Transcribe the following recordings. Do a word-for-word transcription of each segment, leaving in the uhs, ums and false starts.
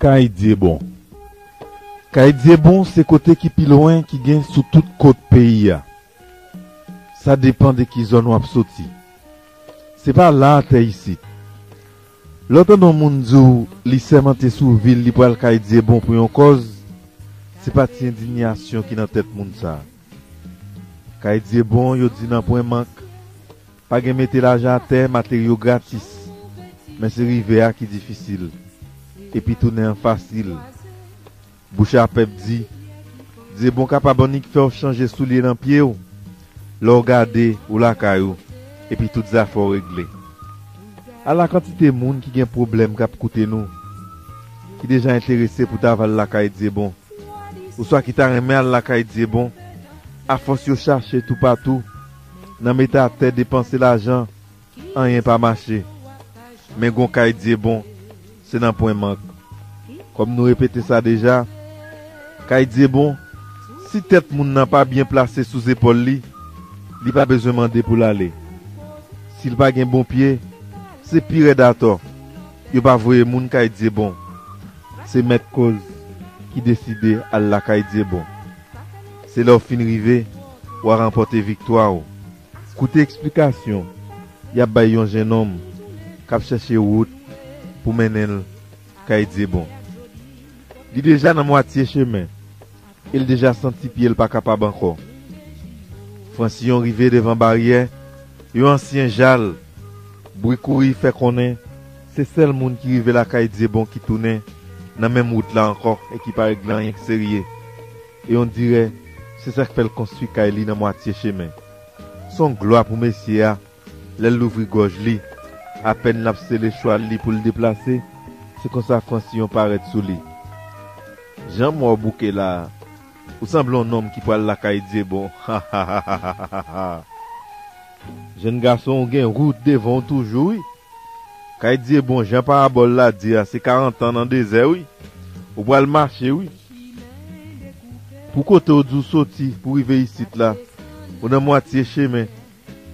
Kay Dyebon. Kay Dyebon se kote ki pi lwen ki gen sou tout kot peyi a. Sa depann de ki zòn w ap soti. Se pa la atè isit. Lè w tande yon moun di w li sèmante sou vi l li pral Kay Dyebon pou yon kòz, se pa ti endiyasyon ki nan tèt moun sa a. Kay Dyebon, yo di nanpwen mank. Pa gen mete lajan atè, materyo gratis. Men se rive a ki difisil. Epi tounen an fasil. Bouch a pèp di, Dyebon kapab annik fè w chanje soulye nan pye w. Lè w gade, ou lakay ou. Epi tout zafè w regle. Ala kantite moun ki gen pwoblèm k ap koute nou, ki deja enterese pou ta va al lakay Dyebon. Oswa ki ta renmen al lakay Dyebon, afòs yo chache toupatou, nan mete atè depanse lajan, anyen pa mache. Men gon Kay Dyebon, se nanpwen mank. Kòm nou repete sa deja, Kay Dyebon, si tèt moun nan pa byen plase sou zepòl li, li pa bezwen mande pou l ale. Si l pa gen bon pye, se pi rèd atò. Yo pa voye moun Kay Dyebon. Se mèt koz ki deside al lakay Dyebon. Se lè w fin rive, w a ranpòte viktwa w. Koute eksplikasyon y ap bay yon jennonm k ap chèche wout pou mennen l Kay Dyebon. Li deja nan mwatye chemen e l deja santi pye l pa kapab ankò. Fransiyon rive devan baryè yon ansyen jal. Bri kouri fè konnen se sèl moun ki rive lakay Dyebon ki tounen nan menm wout la ankò e ki pa regle anyen k serye. E ondirè se sa k fè l konstwi kay li nan mwatye chemen. Se yon glwa pou mesye a. Lè l louvri gòj li, apèn l ap sele chwal li pou l deplase, se konsa Fransiyon parèt sou li. Jan m wè w bouke la a, ou sanble yon nonm ki pral lakay Dyebon. Jèn gason, ou gen wout devan w toujou, wi. Kay Dyebon, jan parabòl la di a, se karant an nan dezè, wi. Ou pral mache, wi. Pou kote w di w soti pou rive isit la, ou nan mwatye chemen.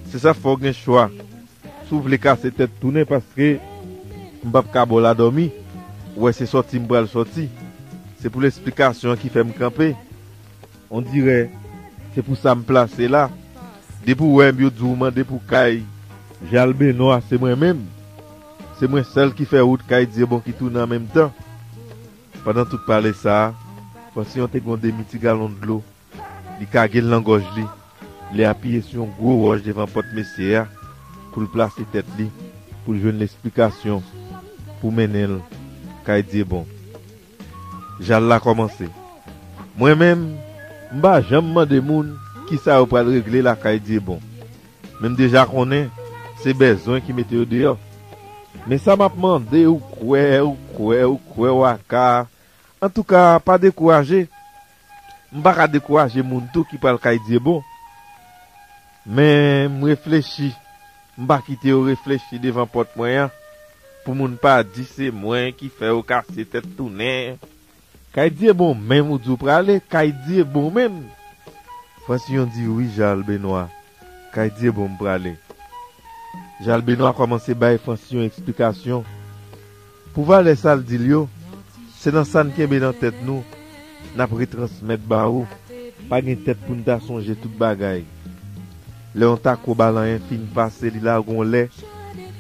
Se sa k fè w gen chwa. Si w vle kase tèt tounen, paske m p ap ka ba w la dòmi. Ou wè se sòti m pral sòti. Se pou lesplikasyon an ki fè m kanpe. Ondirè se pou sa m plase la. Depi w wè m yo di w mande pou kay Jalbenwa, se mwen menm. Se mwen sèl ki fè wout kay Dyebon ki tounen an menm tan. Pandan tout pale sa a, Fransiyon te gen yon demi ti galon dlo. Li kage l nan gòj li. Li apiye sou yon gwo wòch devan pòt mesye a pou l plase tèt li, pou l jwenn lesplikasyon pou mennen l kay Dyebon. Jal la kòmanse. Mwen menm, m pa janm mande moun kisa yo pral regle lakay Dyebon. Men m deja konnen se bezwen ki mete yo deyò. Men sa m ap mande, ou kwè, ou kwè, ou kwè, w a ka. Antouka, pa dekouraje. M pa ka dekouraje moun tou ki pral kay Dyebon. Men m reflechi. M pa kite yo reflechi devan pòt mwen an. Pou moun pa di se mwen ki fè yo kase tèt tounen. Kay Dyebon menm ou di w prale, kay Dyebon menm. Fransiyon di wi, Jalbenwa. Kay Dyebon m prale. Jalbenwa kòmanse bay Fransiyon eksplikasyon. Pou valè sa l di l yo, se nan sa n kenbe nan tèt nou, n ap retransmèt ba ou. Pa gen tèt pou n ta sonje tout bagay. Lè yon tako balanyen fin pase, li lage yon lè,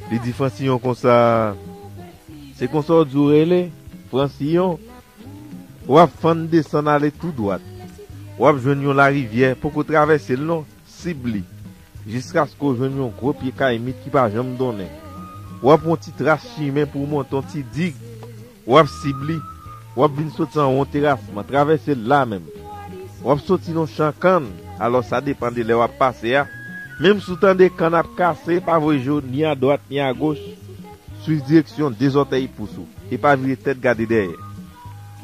li di Fransiyon konsa, se konsa w di w rele, Fransiyon? W ap fann desann ale tou dwat. W ap jwenn yon larivyè, poko travèse l non, sib li, jiskaske w jwenn yon gwo pye kayimit ki pa janm donnen. W ap yon ti tras chimen pou w monte yon ti dig. W ap sib li, w ap vin soti anwo terasman, travèse l la menm. W ap soti nan chan kann, alò sa depann de lè w ap pase a. Menm si w tande kann ap kase, pa voye je w ni adwat ni agoch. Swiv direksyon de zòtèy pous ou e pa vire tèt gade dèyè.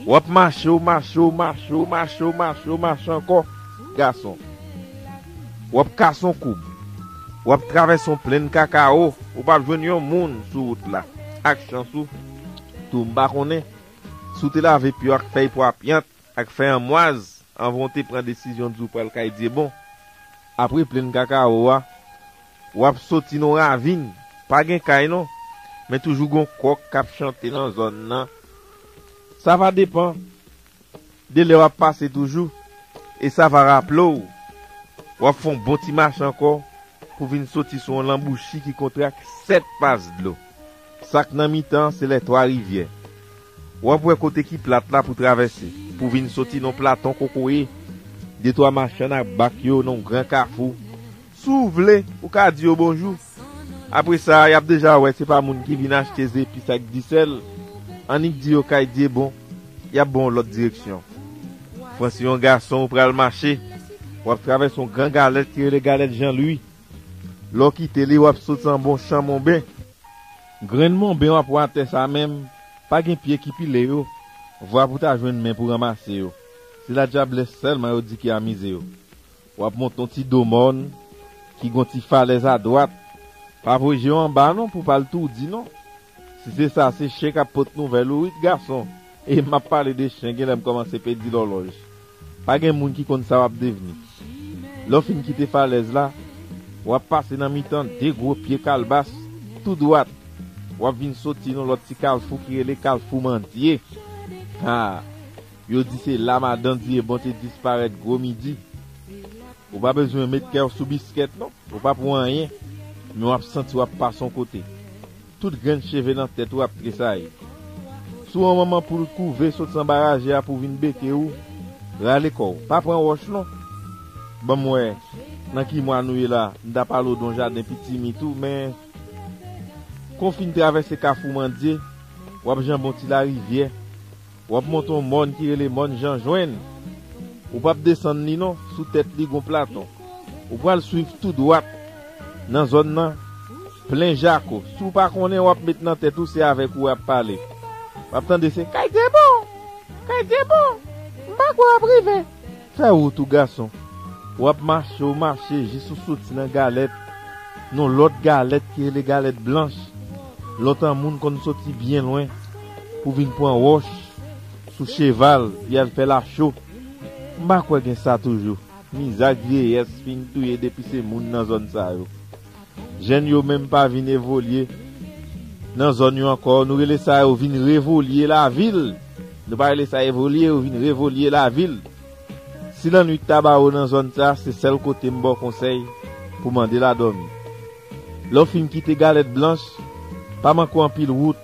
W ap mache, w mache, w mache, w mache, w mache, w mache ankò, gason. W ap kase yon koub. W ap travèse yon plenn kakawo. Ou p ap jwenn yon moun sou wout la. Ak chans ou, tou m pa konnen si w te lave pye w ak fèy pwa pyant ak fèy anmwaz anvan w te pran desizyon di w pral kay Dyebon. Apre plenn kakawo a, w ap soti nan yon ravin. Pa gen kay non, men toujou gen yon kòk k ap chante nan zòn nan. Sa va depann de lè w ap pase toujou, e sa va raple w, w ap fè yon bon ti mache ankò pou vin soti sou yon lanbouchi ki kontre ak sèt pas dlo. Sa k nan mitan an, se lè twa rivyè. W ap wè kote ki plat la pou travèse, pou vin soti nan platon kokoye, de twa machann ak bak yo nan yon gran kafou. Si w vle, ou ka di yo bonjou. Apre sa, y ap deja wè se pa moun ki vin achte zepis ak disèl. Annik di yo kay Dyebon, y ap ba w yon lòt direksyon. Fransi yon gason ou pral mache, w ap travèse yon gran galèt ki rele galèt Jan Lwi. Lè w kite li, w ap sot nan bon chan monben. Grenn monben w ap wè atè sa menm, pa gen pye ki pile yo, vwa pou ta jwenn men pou ranmase yo. Se ladyablès sèlman yo di ki amize yo. W ap monte yon ti do mòn ki gen yon ti falèz adwat. Pa voye je w anba non pou w pa al toudi non. Si se sa, se chen k ap pot nouvèl ou wi gason. E m ap pale de chen, genlè m kòmanse pèdi lòlòj. Pa gen moun ki konn sa w ap devni. Lè w fin kite falèz la, w ap pase nan mitan de gwo pye kalbas tou dwat. W ap vin soti nan lòt ti kalfou ki rele Kalfou Mandye. Ha! Yo di se la madan Dyebon te disparèt gwo midi. Ou pa bezwen met kè w sou biskèt non, ou pa pou anyen, men w ap santi w ap pase yon kote. Tout grenn cheve nan tèt ou ap tresayi. Si w yon manman poul kouve sot anba raje a pou vin beke ou, rale kò w, pa pran wòch non. Ban m wè, nan ki mwa nou ye la, m ta pale w de yon jaden pi timid tou, men kon w fin travèse Kafou Mandye, w ap janbe yon ti larivyè, w ap monte yon mòn ki rele Mòn Jan Jwenn. Ou p ap desann li non, sou tèt li gon platon. Ou pral swiv tou dwat nan zòn nan, plen jako. Si w pa konnen, w ap met nan tèt ou se avèk ou y ap pale. W ap tande se kay Dyebon, kay Dyebon, m pa kwè w ap rive. Fè wout ou gason. W ap mache, w mache jis ou soti nan galèt, nan lòt galèt ki rele galèt blanch. Lontan moun konn soti byen lwen pou vin pran wòch sou cheval, y al fè lacho. M pa kwè gen sa toujou. Mizè ak vyeyès fin touye depi se moun nan zòn sa yo. Jèn yo menm pa vin evolye nan zòn yo ankò. Nou rele sa yo vin revolye lavil. Nou pa rele sa evolye, yo vin revolye lavil. Si lannwit ta ba ou nan zòn sa, se sèl kote m ba w konsèy pou mande l a dòmi. Lè w fin kite Galèt Blanch, pa manke w anpil wout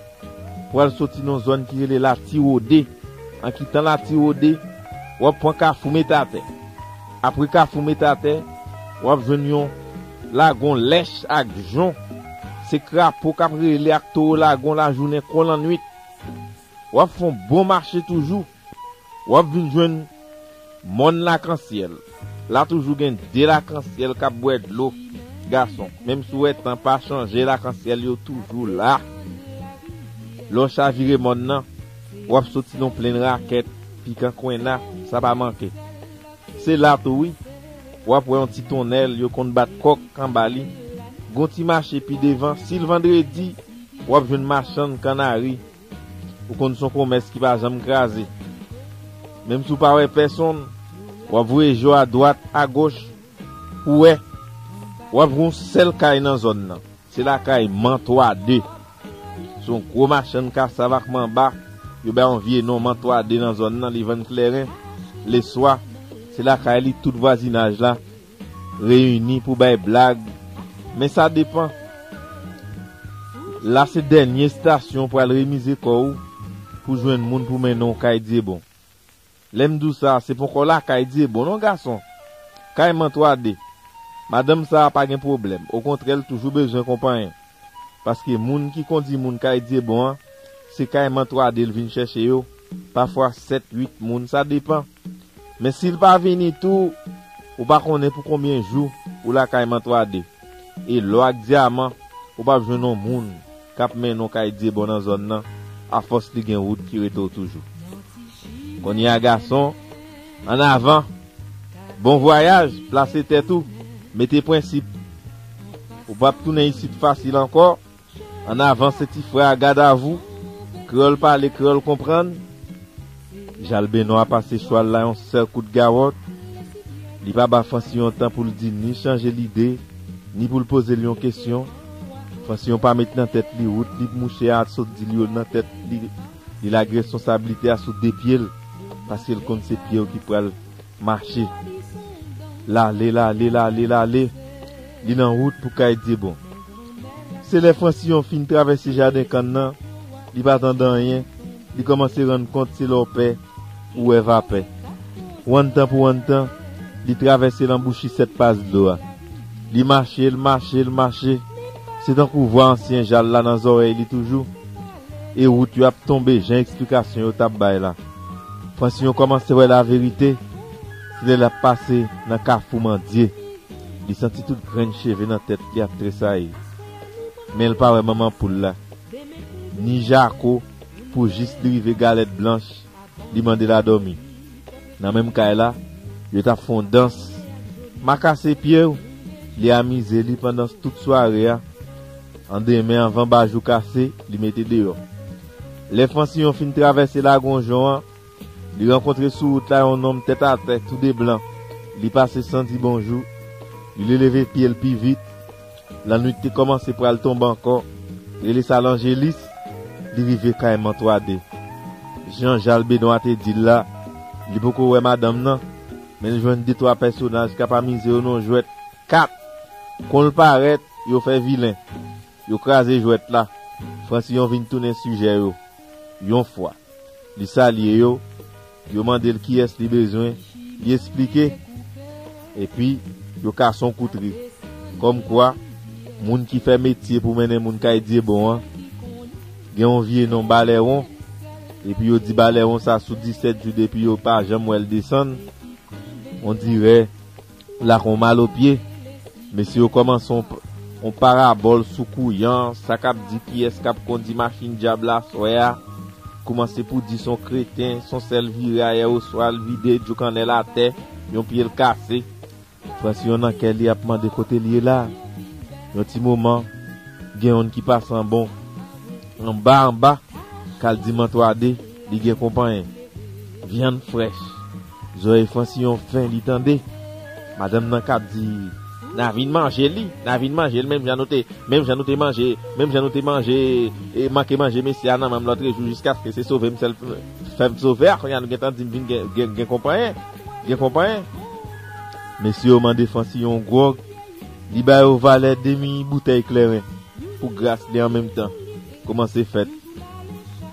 pou al soti nan zòn ki rele Lati Wode. An kitan Lati Wode, w ap pran Kafou Metatè. Apre Kafou Metatè, w ap jwenn yon lagon lèch ak jon. Se krapo k ap rele ak towo lagon lajounen kon lannwit. W ap fè yon bon mache toujou. W ap vin jwenn mòn Lakansyèl. La toujou gen de lakansyèl k ap bwè dlo, gason. Menm si w wè tan pa chanje, lakansyèl yo toujou la. Lè w chavire mòn nan, w ap soti nan plenn Rakèt, Pikan Kwenna, sa pa manke. Se la tou wi. W ap wè yon ti tonnèl, yo konn bat kòk anba li. Gon ti mache pi devan, si l vandredi, w ap jwenn machann kannari. Ou konn se yon komès ki pa janm kraze. Menm si w pa wè pèsonn, w ap voye je w adwat, agoch, pou wè. W ap wè yon sèl kay nan zòn nan. Se lakay Man Twa De. Se yon gwo machann kasav ak manba. Yo bay yon vye non Man Twa De nan zòn nan, li vann kleren. Leswa, se lakay li tout vwazinaj la reyini pou bay blag. Men sa depann. La se dènye estasyon pou al remize kò w pou jwenn moun pou mennen w kay Dyebon. Lè m di w sa, se poko lakay Dyebon non gason. Kay Man Twa De. Madanm sa a pa gen pwoblèm. Okontrè, l toujou bezwen konpanyen. Paske moun ki kondi moun kay Dyebon an, se kay Man Twa De l vin chèche yo. Pafwa sèt, uit moun, sa depann. Men si l pa vini tou, ou pa konnen pou konbyen jou ou lakay Man Twa De. E lò ak dyaman, ou p ap jwenn yon moun k ap mennen w kay Dyebon nan zòn nan, afòs li gen wout ki rete w toujou. Kounye a gason, annavan, bon vwayaj, plase tèt ou, mete prensip. Ou p ap tounen isit fasil ankò. Annavan se ti frè a Gadavou, kreyòl pale, kreyòl konprann. Jalbenwa pase chwal la yon sèl kout gawòt. Li pa ba Fransiyon tan pou l di ni chanje lide, ni pou l poze l yon kesyon. Fransiyon pa met nan tèt li wout li mouche a sot di li yo nan tèt li. Li lage responsablite a sou de pye l, paske l konn se pye yo ki pral mache. L ale, l ale, l ale, l ale. Li nan wout pou kay Dyebon. Se lè Fransiyon fin travèse jaden kann nan, li pa tande anyen, li kòmanse rann kont se lè w pè ou wè vapè. Wanntan pou wanntan, li travèse lanbouchi sèt pas dlo a. Li mache, l mache, l mache. Se tankou vwa ansyen ja l la nan zòrèy li toujou. E wout yo ap tonbe jan eksplikasyon yo t ap bay la. Fransiyon kòmanse wè laverite, se lè l ap pase nan Kafou Mandye. Li santi tout grenn cheve nan tèt li ap tresayi. Men l pa wè manman poul la, ni Jako, pou jis li rive Galèt Blanch, li mande l a dòmi. Nan menm kay la, yo t ap fè yon dans. Ma kase pye w, li amize li pandan tout sware a. An demen, anvan bajou kase, li mete deyò. Lè Fransiyon fin travèse Lagonjon an, li rankontre sou wout la yon nonm tèt atè, tou de blan. Li pase san di bonjou. Li leve pye l pi vit. Lannwit te kòmanse pral tonbe ankò. Rele sa Lanjelis, li rive kay Mantwade. Jan Jal Benwa te di l la, li poko wè madanm nan, men l jwenn de twa pèsonaj k ap amize yo nan yon jwèt kat. Kon l parèt, yo fè vilen. Yo kraze jwèt la. Fransiyon vin tounen sijè yo. Yon fwa li salye yo, yo mande l kiyès li bezwen, li esplike, epi yo kase yon kout ri. Kòmkwa, moun ki fè metye pou mennen moun kay Dyebon an, gen yon vye non Balèwon, epi yo di Balèwon sa sou disèt jou depi yo pa janm wè l desann. Ondirè, la kon mal o pye. Mesye yo kòmanse yon, yon parabòl sou kouyan, sa k ap di kiyès k ap kondi machin dyab la aswè a. Koumanse pou di son kreten, son sèl vire ayè oswa l vide djoukannèl atè, yon pye l kase. Fransiyon nan kè li ap mande kote l ye la. Yon ti moman, gen yonn ki pase an bon. Anba, anba, k al di Mantwade, li gen konpanyen. Vyann frèch. Zòrèy Fransiyon fen, li tande madanm nan k ap di, "N a vin manje li, n a vin manje l, menm jan nou te, menm jan nou te manje, menm jan nou te manje, e manke manje mesye a nan menm lòtrejou, jiskaske se sove m sèl fè m sove a, kounye a nou gentan di m vin gen, gen, gen konpanyen, gen konpanyen." Mesye yo mande Fransiyon gwòg, li ba yo valè demi boutèy kleren pou gras li an menm tan. Kòmanse fèt.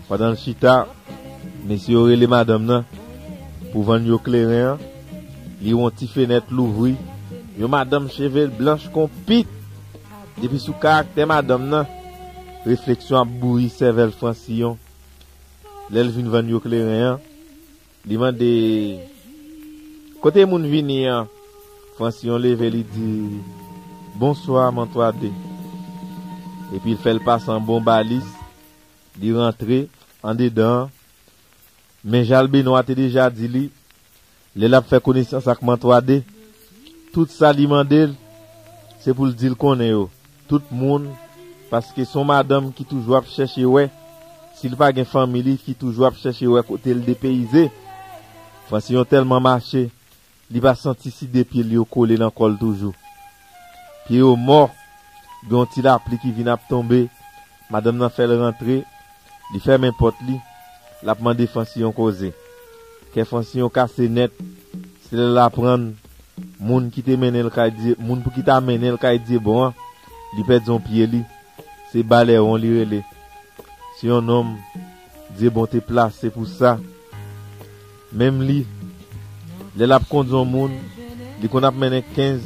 Pandan l chita, mesye yo rele madanm nan pou vann yo kleren an. Li wè yon ti fenèt louvri. Yon madanm cheve l blanch kon pit. Depi sou karaktè madanm nan, refleksyon ap bouyi sèvèl Fransiyon. Lè l vin vann yo kleren an, li mande, "Kote moun vini an?" Fransiyon leve, li di, "Bonswa, Mantwade." Epi l fè l pase an bon balis, li rantre andedan an. Men Jal Benwa te deja di li, lè l ap fè konesans ak Mantwade, tout sa li mande l, se pou l di l konnen yo. Tout moun, paske se yon madanm ki toujou ap chèche wè, si l pa gen fanmi li ki toujou ap chèche wè kote l depeyize. Fransiyon tèlman mache, li pa santi si de pye l yo kole nan kò l toujou. Pye yo mò, gen yon ti lapli ki vin ap tonbe, madanm nan fè l rantre, li fèmen pòt li, l ap mande Fransiyon koze. Kè Fransiyon kase nèt, se lè l aprann moun ki te mennen l kay Dye, moun pou ki ta mennen l kay Dyebon an, li pèdi yon pye li. Se Balèwon li rele. Se yon nonm Dyebon te plase pou sa. Menm li, lè l ap kondi yon moun, li konn ap mennen kenz,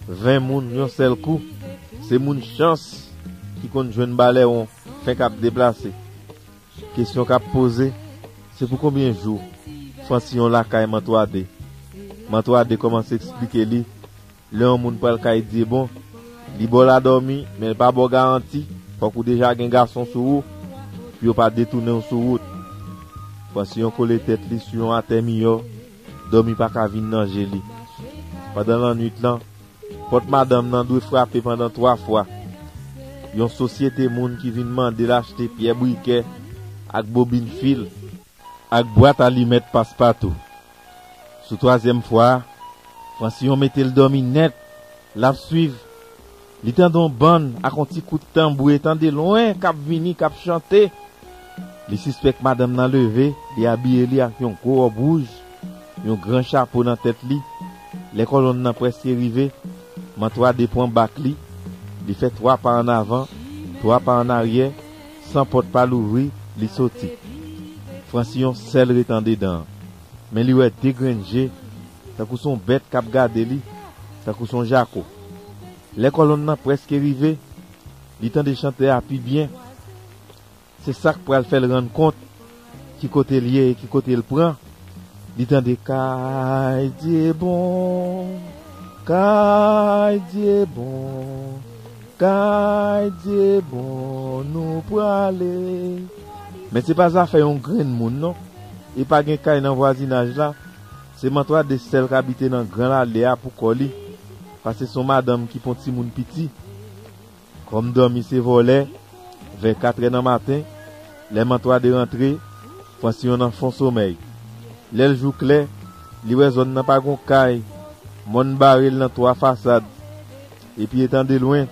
ven moun yon sèl kou. Se moun chans ki konn jwenn Balèwon fenk ap deplase. Kesyon k ap poze, se pou konbyen jou Fransiyon lakay Mantwade? Mantwade kòmanse eksplike li, lè yon moun pral kay Dyebon, li ba w la dòmi, men l pa ba w garanti, fòk ou deja gen gason sou ou, pou yo pa detounen w sou wout. Fransiyon kole tèt li sou yon atè miyò, dòmi pa ka vin nan je li. Pandan lannwit lan, pòt madanm nan dwe frape pandan twa fwa. Yon sosyete moun ki vin mande l achte pyè brikè ak bobin fil ak bwat alimèt Paspatou. Sou twazyèm fwa a, Fransiyon mete l dòmi nèt, l ap swiv. Li tande yon bann ak yon ti kout tanbou e tande lwen k ap vini, k ap chante. Li sispèk madanm nan leve, li abiye li ak yon gwo wòb wouj, yon gran chapo nan tèt li. Lè kòlonn nan prèske rive, Mantwade pran bak li, li fè twa pa ann avan, twa pa ann aryè, san pòt pa louvri, li soti. Fransiyon sèl ret andedan an. Men li wè de grenn je, tankou s on bèt k ap gade li, tankou s on jako. Lè kòlonn nan prèske rive, li tande chantè a pi byen. Se sa k pral fè l rann kont ki kote l ye e ki kote l pran. Li tande kay Dyebon, kay Dyebon, kay Dyebon nou prale. Men se pa zafè yon grenn moun non. E pa gen kay nan vwazinaj la. Se Mantwade sèl k abite nan gran lale a pou kò li. Paske s on madanm ki pon timoun piti. Kòm dòmi se vòlè, vè katrè nan maten, lè Mantwade rantre, Fransiyon nan fon somèy. Lè l jou klè, li wè zòn nan pa gon kay, mòn bare l nan twa fasad. Epi etan de lwen,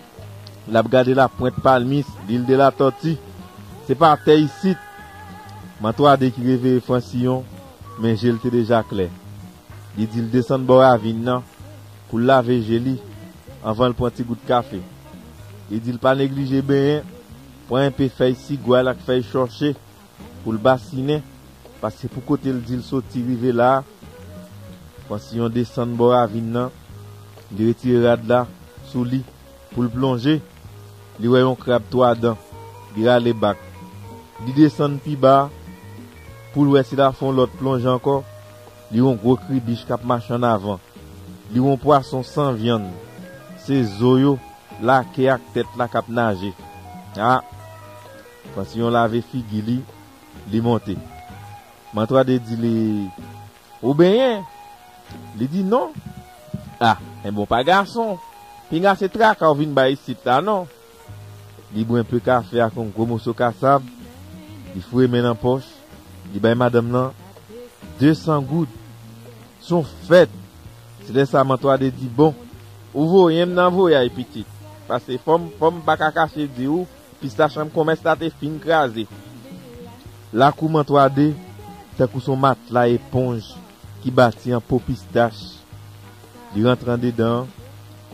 l ap gade lapwent palmis, lil de latòti. Se pa tè isit. Mantwade ki reveye Fransiyon, men je l te deja klè. Li di l desann bò ravin nan pou l lave je li anvan l pran ti gout kafe. Li di l pa neglije benyen, pran enpe fèy sigwal ak fèy chòche pou l basinen, paske pou kote l di l soti rive la a, Fransiyon desann bò ravin nan, li retire rad la sou li pou l plonje. Li wè yon krab twa dan, li rale bak. Li desann pi ba pou l wè si l a fè yon lòt plonje ankò. Li wè yon gwo kribich k ap mache ann avan. Li wè yon pwason san vyann. Se zo yo, lake ak tèt la k ap naje. A! Fransiyon lave figi li, li monte. Mantwade di li, ou benyen? Li di non. A, enben w pa gason. Pinga se traka w vin bay isit la non. Li bwè enpe kafe ak yon gwo moso kasav. Li foure men nan pòch. Li bay madanm nan de san goud. S on fèt. Se lè sa Mantwade di bon, ou voye m nan voyay pitit. Paske fò m, fò m pa ka kache di ou, pistach an kòmès la te fin kraze. Lakou Mantwade tankou s on matla eponj ki bati an po pistach. Li rantre andedan an,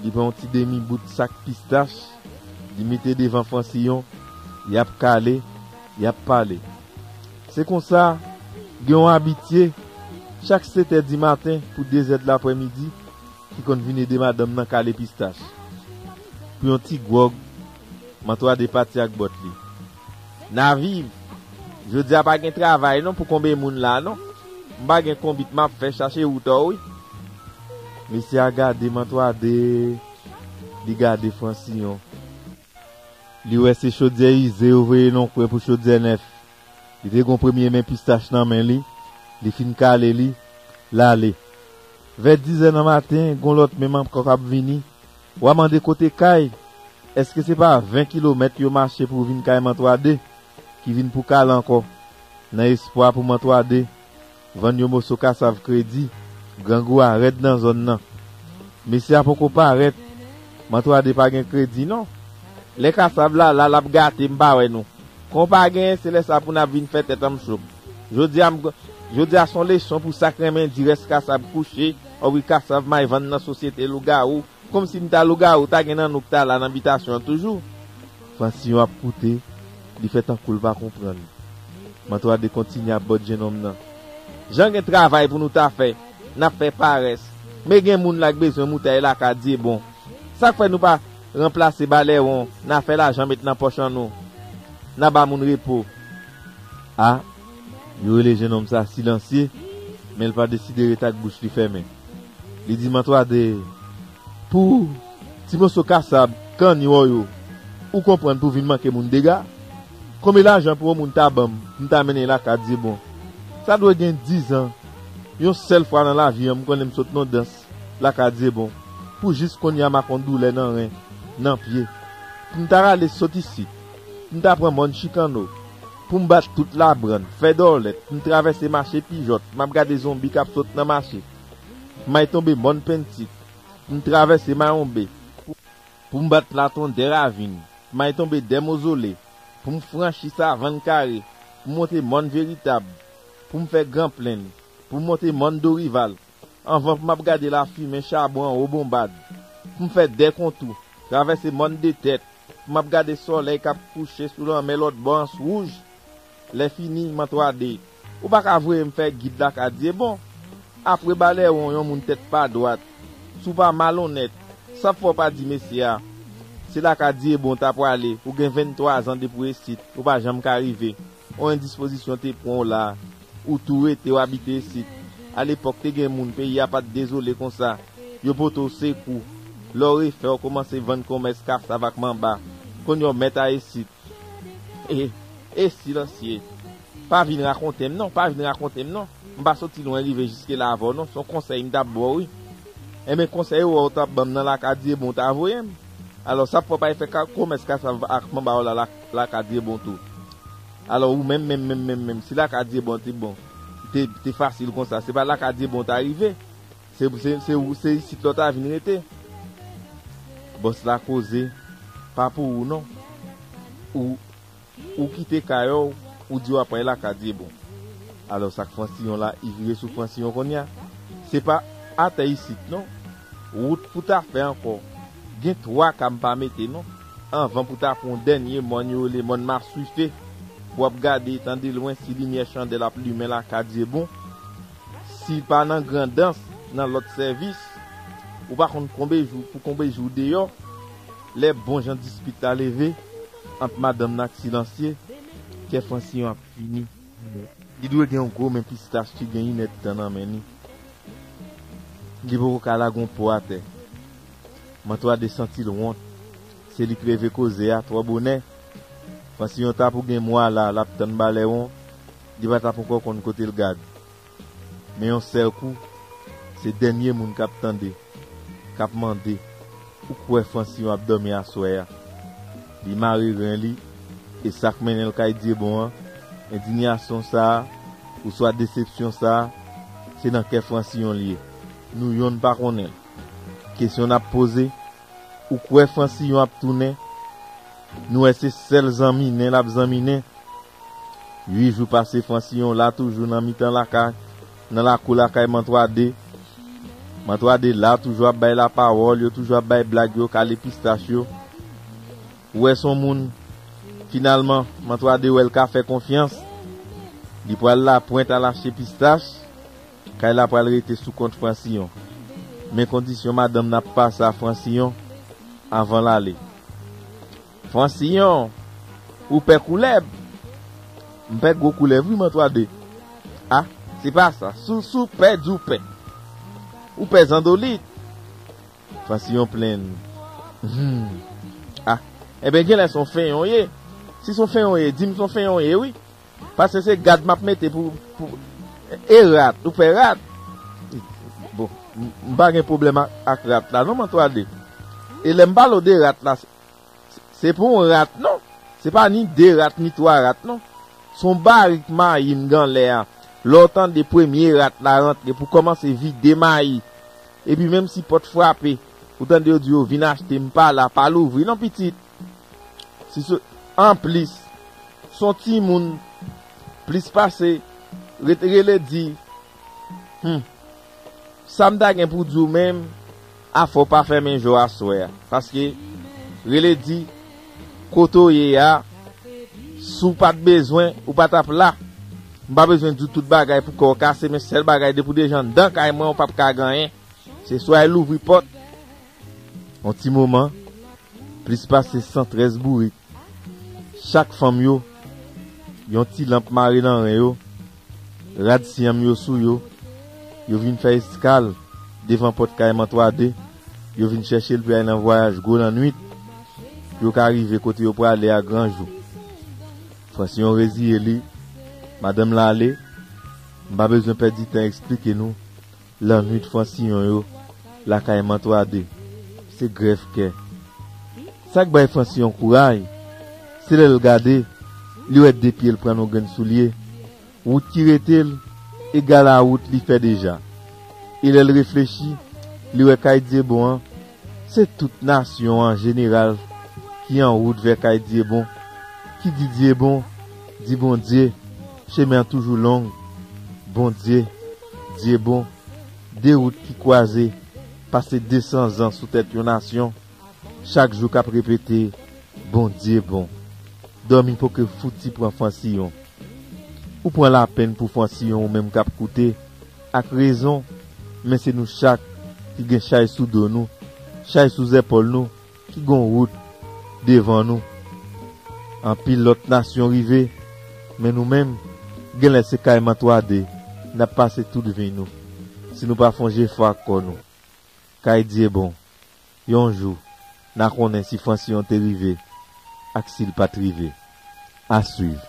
li pran yon ti demi bout sak pistach, li mete devan Fransiyon, y ap kale, y ap pale. Se konsa, gen yon abitye, chak setè di maten pou dezè de laprèmidi, ki konn vin ede madanm nan kale pistach. Pou yon ti gwòg, Mantwade pati ak bòt li. N a viv! Jodi a pa gen travay non pou konbe moun la non. M pa gen konbit m ap fè chache woutò wi. Mesye a gade Mantwade, li gade Fransiyon. Li wè se chodyè ize yo voye nan yon kwen pou chodyè nèf. Li te gen yon premye men pistach nan men li, li fin kale li, l ale. Vè dizè nan maten, gen yon lòt menm ankò k ap vini. W a mande kote kay? Èske se pa ven kilomèt yo mache pou vin kay Mantwade, ki vin pou kale ankò, nan espwa pou Mantwade vann yon moso kasav kredi, grangou a rèd nan zòn nan. Mesye a poko parèt, Mantwade pa gen kredi non. Lè kasav la la, l ap gate, m pa wè nou. Kon pa genyen, se lè sa pou n ap vin fè tèt anm cho. Jodi a, m, jodi a s on leson pou sa k renmen di rès kasav kouche, obri kasav may vann nan sosyete lougawou, kòmsi m ta lougawou, ta gen nan nou k ta la nan bitasyon an toujou. Fransiyon ap koute, li fè tankou l pa konprann. Mantwade kontinye ap bòt jennonm nan. Jan gen travay pou nou ta fè, n ap fè parès. Men gen moun la k bezwen moutay la ka Dyebon. Sa k fè nou pa ranplase balèwon, n a fè lajan met nan pòch an nou? N a ba moun repo. A, yo rele jennonm sa silansye, men l pa deside ret ak bouch li fèmen. Li di Mantwade, pou ti moso kasab, kanni w yo, ou konprann pou vin manke moun dega? Konbyen lajan pou yon moun ta ban m, m ta mennen l lakay Dyebon? Sa dwe gen dizan, yon sèl fwa nan lavi an, m konnen m sot nan dans lakay Dyebon, pou jis kounye a m ak yon doulè nan ren, nan pye. Pou m ta rale sot isit, pou m ta pran mòn Chikano, pou m bat tout Labrann, fè dòlèt, pou m travèse mache Pijòt, m ap gade zonbi k ap sot nan mache. M ay tonbe mòn Pentit, pou m travèse Mayonbe, pou, pou m bat Platon dè Ravin, m ay tonbe dè Mozole, pou m franchi Savann Kare, pou m monte Mòn Veritab, pou m fè Gran Plenn, pou m monte Mòn Dorival, anvan pou m ap gade lafimen chabon anwo Bonbad, pou m fè Dèkontou, travèse Mòn Detèt, pou m ap gade sòlèy k ap kouche sou lanmè lòt bò Ans Wouj. Lè fini, Mantwade, ou pa ka voye m fè gid Lakadye Bon. Apre Balèwon, yon moun tèt pa dwat, si w pa malonnèt, sa p fè w pa di mesye a, se Lakadye Bon w ta prale, ou gen venntwa zan depi w isit, ou pa janm ka rive. On endispozisyon te pran w la, ou tou rete w abite isit. Alepòk, te gen moun, peyi a pa t dezole konsa. Yo pote w sekou. Lè w refè, w kòmanse vann kòmès kasav ak manba. Kounye a w mèt a isit. E, e silansye. Pa vin rakonte m non, pa vin rakonte m non. M pa soti lwen rive jiske la avè w non, se yon konsèy m t ap ba w wi. Enben konsèy ou wè w t ap ban m nan Lakadye Bon w ta voye m. Alò sa p fè w pa fè ka, kòmès kasav ak manba w la, la, Lakadye Bon tou. Alò ou menm, menm, menm, menm, menm, si Lakadye Bon te bon, te, te fasil konsa, se pa Lakadye Bon w ta rive. Se, se, se, ou- se isit la w ta vin rete. Bòs la koze, pa pou ou non. Ou, ou kite kay ou, ou di w ap pran Lakadye Bon. Alò sa k Fransiyon la, li vire sou Fransiyon kounye a. Se pa atè isit non. Wout pou ta fè ankò. Gen twa ka m pa mete non. Anvan pou ta pran yon dènye mòn yo rele mòn Maswife. Pou w ap gade tande lwen si limyè chandèl ap limen Lakadye Bon. Si l pa nan Grandans, nan lòt sèvis, ou pa konn konbe jou pou konbe jou deyò, lè bon jan dispit la leve ant madanm nan ak silansye, kè Fransiyon ap fini. Li dwe gen yon gwo men pistach ki gen inèdtan nan men li. Li poko ka lage yon po atè. Mantwade santi l wont. Se li k leve koze a twò bonè. Fransiyon ta pou gen mwa la, l ap tann Balèwon, li pa t ap ankò konn kote l gad. Men yon sèl kou, se dènye moun k ap tande, k ap mande, ou kwè Fransiyon ap dòmi aswè a? Li mare ren li, e sa k mennen l kay Dyebon an, endiyasyon sa a, oswa desepsyon sa a, se nan kè Fransiyon l ye. Nou yonn pa konnen l. Kesyon n ap poze, ou kwè Fransiyon ap tounen? Nou wè se sèl zanminen l ap zanminen. Uit jou pase, Fransiyon la toujou nan mitan lakay, nan lakou lakay Mantwade. Mantwade la toujou ap bay lapawòl, yo toujou ap bay blag, yo kale pistach yo. Ou wè se yon moun, finalman, Mantwade wè l ka fè konfyans. Li pral Lapwent al achte pistach. Kay la pral rete sou kont Fransiyon. Men kondisyon madanm nan ap pase a Fransiyon anvan l ale. Fransiyon, ou pè koulèb? M pè gwo koulèb wi, Mantwade. A, se pa sa. Si w, si w pè, di w pè. Ou pè zandolit? Fransiyon plenn. Hmm. A, enben genlè se yon fenyon w ye. Si se yon fenyon w ye, di m se yon fenyon w ye wi. Paske se gad m ap mete pou, pou e rat, ou pè rat. Bon, m m pa gen pwoblèm ak, ak rat la non, Mantwade. E lè m pale w de rat la, se, se pou yon rat non. Se pa ni de rat, ni twa rat non. Se yon barik mayi m gen anlè a. Lè w tande premye rat la rantre pou kòmanse vide mayi. Epi menm si pòt frape, ou tande yo di yo vin achte, m pa la, pa louvri non pitit. Si se, anplis, se yon timoun plis pase, ret, rele di, hmm, sa m ta gen pou di w menm, afè w pa fèmen je w aswè a. Paske, rele di, kote w ye a, si w pa t bezwen, ou pa t ap la. M pa bezwen di w tout bagay pou kè w kase, men sèl bagay, depi w deja anndan kay mwen, ou p ap ka gen anyen. Se swa e louvri pòt, yon ti moman, plis pase san trèz bourik. Chak fanm yo, yon ti lanp mare nan ren yo, rad syanm yo sou yo, yo vin fè eskal devan pòt kay Mantwade, yo vin chèche l pou y al nan vwayaj gwo lannwit, pou yo ka rive kote yo prale a gran jou. Fransiyon reziye li, madanm la ale, m pa bezwen pèdi tan eksplike nou, lannwit Fransiyon yo, lakay Mantwade, se grèv kè. Sa k bay Fransiyon kouray, se lè l gade, li wè de pye l pran nan yon grenn soulye, wout ki rete l, egal a wout li fè deja. E lè l reflechi, li wè kay Dyebon an, se tout nasyon an jeneral ki an wout vè kay Dyebon. Ki di Dyebon, di Bondye, Chemen an toujou long. Bondye, Dye bon. De wout ki kwaze, pase de san zan sou tèt yon nasyon. Chak jou k ap repete, Bondye bon. Dòmi poke fouti pran Fwansiyon. Ou pran lapenn pou Fwansiyon, ou menm k ap koute, ak rezon, men se nou chak ki gen chay sou do nou, chay sou zèpòl nou, ki gon wout devan nou. Anpil lòt nasyon rive, men nou menm, genlè se kay mantwade n ap pase tout vi nou, si nou pa fè yon jefò ak kò nou. Kay Dye bon, yon jou, n a konnen si Fwansiyon te rive ak si l pa t rive. A swiv.